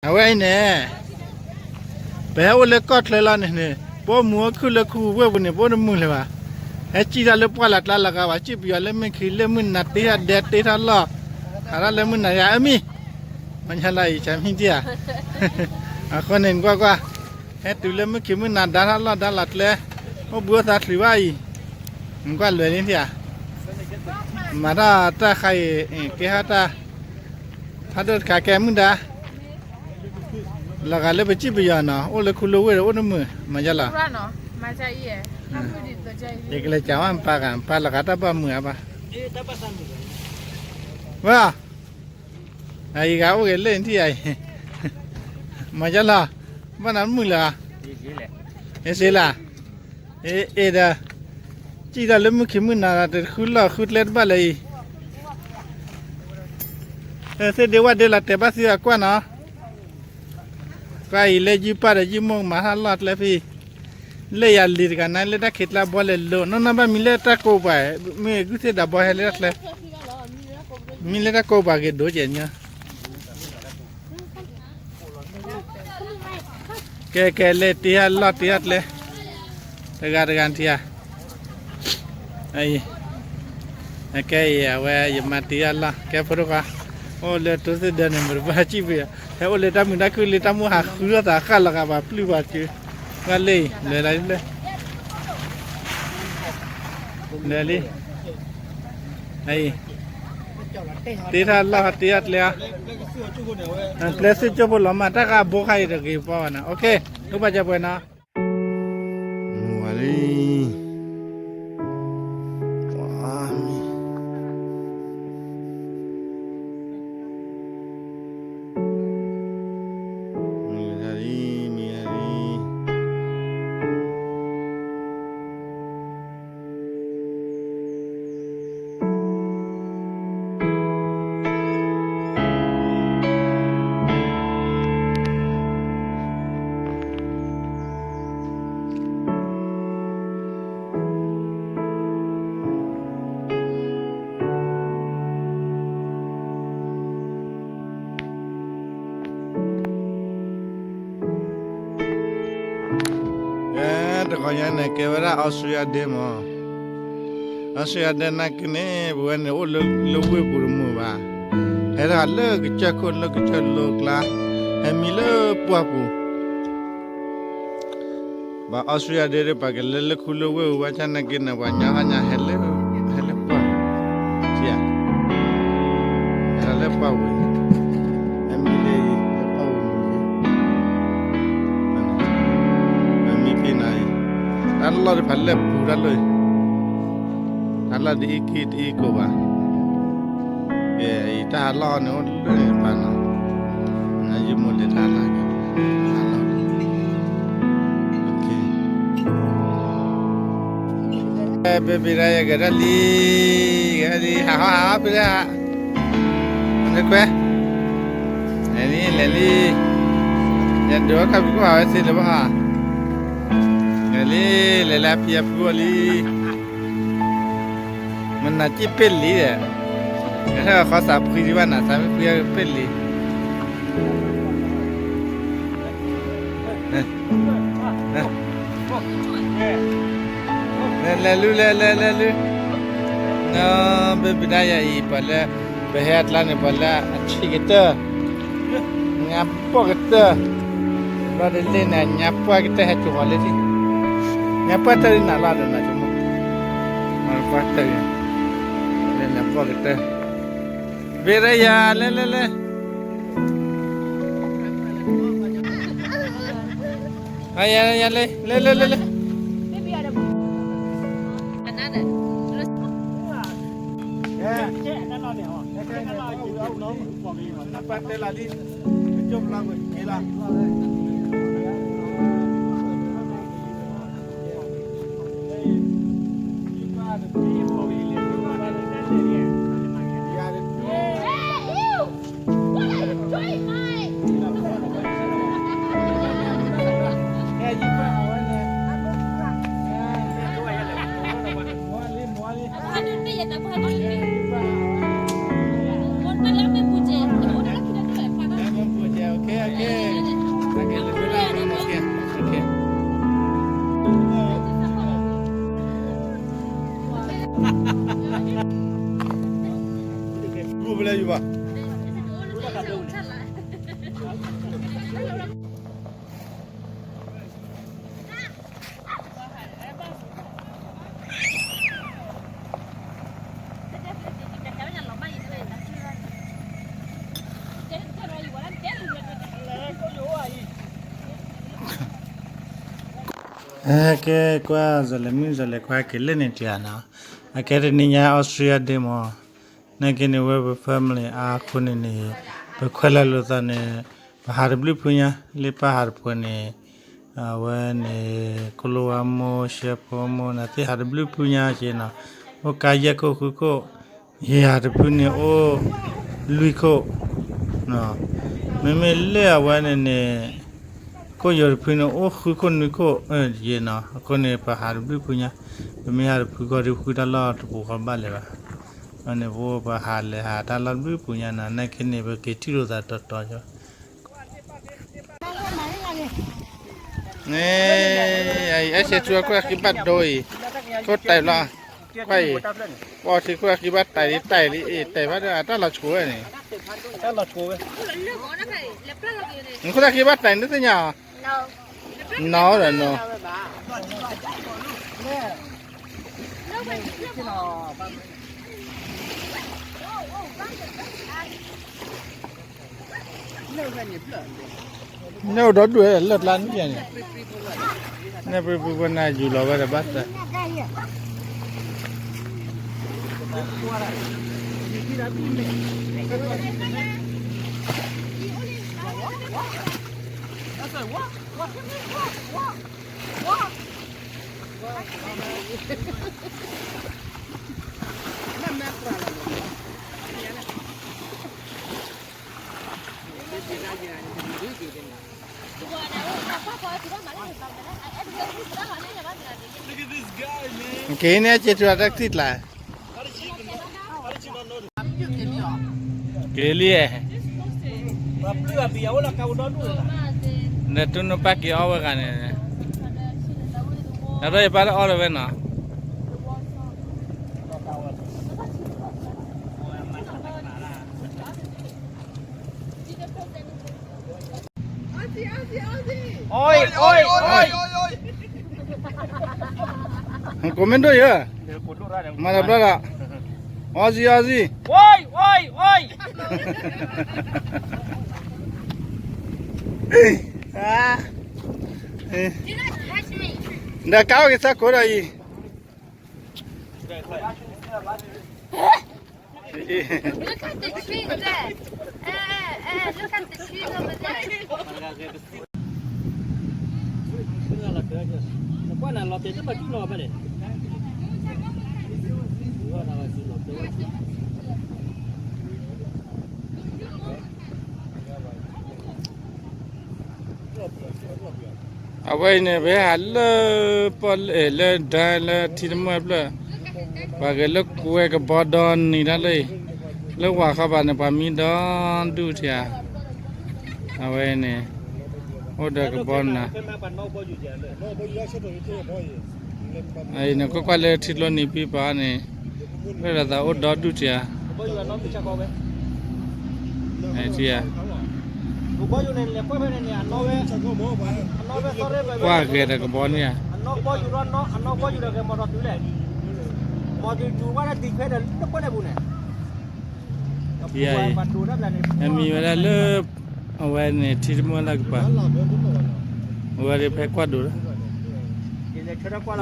အဝဲအံၤန့ၣ် ပဟဲအိၣ်လၢကီၢ်ချၢလီၤန့ၣ်န့ၣ် ပအိၣ်မုာ်အိၣ်ခုၣ်လၢခူပူၤဝ့ၢ်ပူၤန့ၣ် ပအိၣ်တမုာ်လၢၤဘၣ်. ဟဲစံၣ်တၢ်လၢပှၢ်လၢ်ကျါလီၤဂာ်ဘၣ် စံၣ်ပယီၤလၢမုၢ်ခံလၢမုၢ်နၤတ့ထီၣ်ဒဲတ့ထီၣ်လီၢ် ဟးထီၣ်လၢမုၢ်နၤယၤအမံၤ မၤညါလီၤအံၤ ဆၢမံၤတံၢ်ဧါ. အဃိန့ၣ် နကွၢ်ကွၢ် ဟဲတုၤလၢမုၢ်ခံမုၢ်နၤဒါထီၣ်လီၢ်ဒါလီၤကျဲ အိၣ်ဘှံးအိၣ်သါချုးဘၣ်အံၤ နကွၢ်လွဲၤလံထံၣ်ဧါ. မၤတၢ်တၢ်ခါအံၤ ကဲထီၣ်တၢ် ဖးဒိၣ်တခါကဲမုၢ်ဒါ လီၤဂာ်လၢပစံၣ်ပယီၤနီၤ အိၣ်လၢခူလၢဝ့ၢ်ဒီးအိၣ်တမုာ် မၤယါလီၤ. ယကလဲၤကးဝဲပၢ်ဂၤ ပၢ်လီၤဂာ်တၢ်ဘၣ်မုာ်အါဘၣ်. ဝဲ အံၤဂၤအိၣ်ဂ့ၤလၢနထံၣ်ယၤအံၤ မၤယါလီၤ ဘၣ်နၤမုာ်လၢၤ အ့စ့လး အ့ဒီး စံၣ်တၢ်လၢမုၢ်ခံမုၢ်နၤဒီး တဃုလီၢ်ဃုကျဲတဘၣ်လၢၤအံၤ သ့ၣ်ဒ့ဝၣ်ဒ့လီၤတဲာ်ဘၣ်သံအကွၢ်နီၤ ကွၢ်အံၤလၢယုၢ်ပၢ်ဒီးယုၢ်မိၢ်ကမၤဟးလီၢ်ကျဲဖဲ လၢယၤလံၤတဂၤနၤ လၢတၢ်ခံးကျါဘီလဲၤလိၤ နီၢ်နီၢ်ဘၣ်မံလၢတၢ်ကိးပှၤ မ့ၢ်ဂုၢ်သ့ၣ်ဒးဘီဟဲလၢတၢ်ချၢ မံလၢတၢ်ကိးပှၤဂ့ၤဒိၣ်ကဲးညီ ကဲကဲလၢတ့ဟးလီၢ်တ့ဟးကျဲ တဂၤတဂၤထံၣ်ဧါ အံၤ အကဲအံၤ အဝဲယမၤတ့ဟးလီၢ် ကဲဖိဒိၣ်ခွါ အိၣ်လၢတိသ့ၣ်ဒၢန့ၣ် မုၢ်တဘၣ်စံၣ်ပယီၤ ဟဲအိၣ်လၢတၢ်မုာ်တၢ်ခုၣ်လၢတၢ်မိၣ်ဟးဃုထီၣ်သးဃၣ်လီၤဂာ်ပှၤပျုၢ်ပှၤစု ဘၣ်လၢအံၤ လဲၤလီၤလၢ လဲၤလံ အံၤ တ့ထီၣ်လီၢ်တ့ထီၣ်ကျဲ ကျဲသုကၠိဖိလီၤမး တၢ်ဂၤဘိခါအံၤတဂ့ၤပီဘၣ်နီၤ OK ဒိၣ်ဘၣ်ကပှဲၤနီၤ မုၢ်ဝါလံ မုၢ်ဝါလံ မုၢ်ဝါလံ တဂီၤညါန့ၣ် ကဲဝဲဒၣ် Australia Day မး Australia Day နာ်က့န့ၣ် ပဝဲန့ၣ်အိၣ်လၢဝ့ၢ်ပူၤတမုာ်ဘၣ် ဟဲထီၣ်လၢကစၢၢ်ခိၣ်လၢကစၢၢ်လိၤကျါ ဟဲမံလၢပှၢ်ပူၤ ဘၣ် Australia Day ဒီးပှၤကလဲၤလၢခူလၢဝ့ၢ်ဝဲ ဘၣ်ဆၣ်နာ်က့န့ၣ် ပှၤညီဟါညါဟဲလၢ ဟဲလၢပှၢ် ဟဲလၢပှၢ်ဝဲ ဟဲမံလၢ လၢပှၢ်ဝဲ မံဖဲနၤအံၤ တၢ်လီၢ်တဖၣ်လဲၣ်ပူၤတၢ်လီၢ်အံၤ တၢ်လီၢ်တအံၤက့ၤတအံၤကိးဘၣ် ကဲ အံၤတၢ်ဟးလီၢ်န့ၣ်အိၣ်လၢန့ၣ်တဖၣ်နီၤ နယုၢ်မိၢ်လဲၤတၢ်ဟးလီၢ် ဟးလီၢ် ဘဲဘ့ၣ်ဒၣ်ယဂဲၤထီၣ်လံ ဂဲၤထီၣ်လံ ဟးဟီၣ်ဟးဟီၣ်ဖဲဒၣ် နခွဲ လဲၤလံ လဲၤလံ ယဒိးခါပူၤကဟးဝဲသ့လၢၤဘၣ်ဟါ လဲၤလံ လဲၤလၢဖံအဖုအီၤလံ မနၤစံၣ်ပ့ၢ်လံဒီး ကဲထီၣ်ဃီသးဖှံဒံးဘၣ်နၤ သးမ့ၢ်ဖှံပ့ၢ်လံ လဲၤလဲၤလု လဲၤလဲၤလဲၤလု နီၢ်ဘဲဘ့ၣ်ဒၣ်ယၤအံၤ ပှၤလၢ ပဟဲအကျါန့ၣ် ပှၤလၢအဆံးကတၢၢ် ညါပှၢ်ကတၢၢ် ဘျီဒ်လဲၣ်န့ၣ် ညါပှၢ်ကတၢၢ်ဟဲစိာ်ဃီၤလၢထံ ညါပှၢ်တၢၢ်ဒ်နၤလီၤဒီးနၤဆိကမိၣ် ညါပှၢ်တၢၢ် လၢညါပှၢ်ကတၢၢ် ဘ့ၣ်ရယၤ လဲၤလဲၤလဲၤ ယၤလဲၤ လဲၤလဲၤလဲၤလဲၤ ပၢ်တဲလီၤလံ ကၠိပျီဝဲက့ၤလီၤ Okay, okay. ကဲ ကွၢ် စီၤလဲၤမုၣ် စီၤလဲၤခွါက့ၤလၢန့ၣ်တံၢ်နီၤ, အကဲတနံၤညါ Australia Day မး, နာ်က့န့ၣ် ဝဲပ family အါအဃိန့ၣ်န့ၣ် ပခွဲးလၢ်လိာ်သးန့ၣ် ပဟးတဘျုးဖုညါ လၢပၢ်ဟးတဖုန့ၣ် အဝဲန့ၣ် ကိၣ်လိဝါမိၢ် ရှဲဖိမိၢ် နသ့ၣ်ဟးတဘျုးဖုညါက့နီၤ, အိၣ်ကါယဲၢ်ခိၣ်ဃုခိၣ်, ယဟးတဖုန့ၣ်အိၣ်လွံၢ်ခိၣ်, မ့မ့ၢ်လၢအဝဲန့ၣ်န့ၣ် ကိၣ်ယိၤတဖုန့ၣ်အိၣ်ဃုခိၣ်နွံခိၣ်ယဲနီၤ, အဃိန့ၣ် ပဟးတဘျုးဖုညါ, ပမ့ၢ်ဟးတဖုဃီဒီးဃုတၢ်လီၢ်တပူၤဃီဘၣ်လၢၤဘၣ်, အန့ၣ်ပအိၣ် ပဟးလဲၤဟးတၢ်လီၢ်တဘျုးဖုညါနီၤ, နာ်က့န့ၣ် ပက့ၤထံၣ်လိာ်သးတီတီ န့ၣ် အဲၣ်ဆဲးထူအခိၣ်အဃံဘၣ်ဒိအံၤ, ခိၣ်တဲာ်လီၤ, ကွၢ်အံၤ, ပှၤထံခိၣ်အဃံဘၣ်တဲာ်လံ တဲာ်လံ အ့ၣ် တဲာ်ဘၣ်ဒီး အတၢ်လီၤဆိဝဲန့ၣ်, ခိၣ်တၢ်ဃံဘၣ်တဲာ်န့ၣ် သ့ၣ်ညါ, နီၤဒီးနီၤ န့ၣ်အိၣ်ဒီဒူၣ်လၢကျါန့ၣ်, န့ၣ်ပှၤပှၤနၢ်ယူၤလီၤဝဲဒီးဘၣ်သး, က့ၤန့ၣ် က့ၤထူၣ်တၢ်ထံၣ်ကျါ, က့ၤလံ, ဒီးတူၢ်နပၢ်က့ၤအီၣ်ဝဲဂၤန့ၣ်, ဒီးယပၢ်လၢအီၣ်လၢၤဝဲနီၤ ကိးမ့ၢ်ဒိၣ်ယဲ, မၤတဘျီဒီး, Aussie Aussie, ဒီးကါအိၣ်က့ၤသးကိးဒီးအံၤ Look at the tree there. Eh, eh, eh, look at the tree over there. အဝဲအံၤန့ၣ် ပဟဲဟးလၢပီၣ်လဲၣ်လၢဒၢလၢထံတမုၢ်ဖျၢၣ်, ပှၤဂဲၤလၢကွဲကဘီဒီနံၤတၢ်လၢအံၤ, လၢဝၤဃီဘးန့ၣ် ပှၤမံဒီဒူၣ်ထံဧါ, အဝဲအံၤန့ၣ် အိၣ်ဒီးကဘီနၤ အံၤန့ၣ် ကွၢ်ကွၢ်လၢထံကျိနံၤဖံပၤန့ၣ် လၢဒီးသးအိၣ်ဒီဒူၣ်ထံဧါ, ထံဧါ, ကွၢ်ဂဲၤဒီးကဘီန့ၣ်ဧါ, ထံဧါအံၤ, အမံၤဝဲဒၣ်လၢ အဝဲန့ၣ် ထံတမုၢ်လၢကပၤ, အဝဲဒၣ်ဖဲကွၢ်ဒိၣ်လၢ ဒီး ကဲ ကဲအံ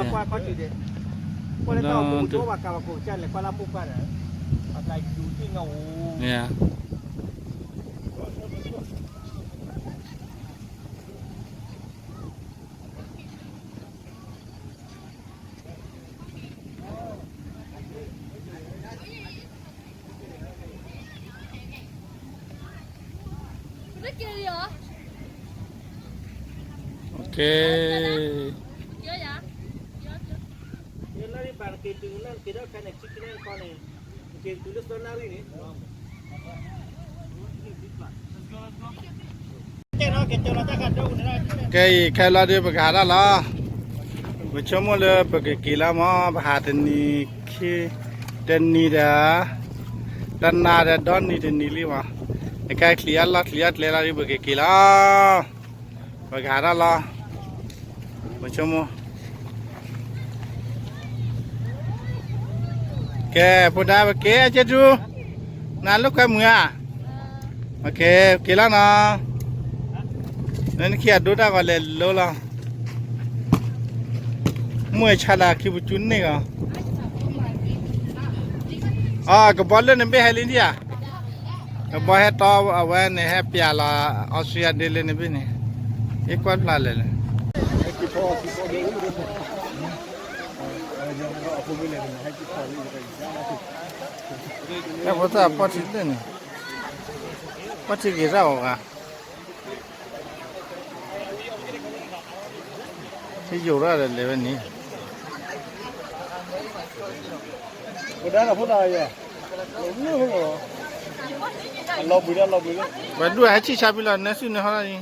ၤ ခဲလီၤဒုး ပကဟးထီၣ်လီၤ. ပဆိကမိၣ်လၢပကက့ၤလီၤမး ပဟးတနံၤခံ တနံၤဒီး တနၤဒီးဒီနံၤတနံၤလံမး, နကဲချံးအလီၢ်ချံးအကျဲလီၤဒ် ပကက့ၤလီၤ, ပကဟးထီၣ်လီၤ, ပဆိကမိၣ်, ကဲ ဖိဒါ ပက့ၤ အကၠဲထူ, နလိာ်ကွဲမုာ်ဧါ, ပက့ၤလီၤနီၤ, နနခံဂၤဒိတၢ်ဂီၤလဲၤလိလီၤ, မုၢ်ဆါလၢခံပကၠူန့ၢ်ဂီၤ အ ကဘီလၢနဘ့ၣ်ဟဲလံထံၣ်ဧါ, ကဘီဟဲတီအဝဲန့ၣ် ဟဲပျးလီၤ အီစထြ့လယါဒ့လၢနဘ့ၣ်န့ၣ်, ယကွၢ်ဖျါလဲၣ်လဲၣ်, တၢ်ဖိသၣ်ပီၢ်ထံလၢန့ၣ်, ပီၢ်ထံက့ၤတၢ်အီၤဂၤ, ထံယိာ်ရၣ်ဒီးလဲၤဝဲန့ၣ်, ပှၤဒိၣ်ဟဲဆံၣ်ဆါဖဲလီၤ နၢစုနၢဟီၣ်လီၤအံၤ,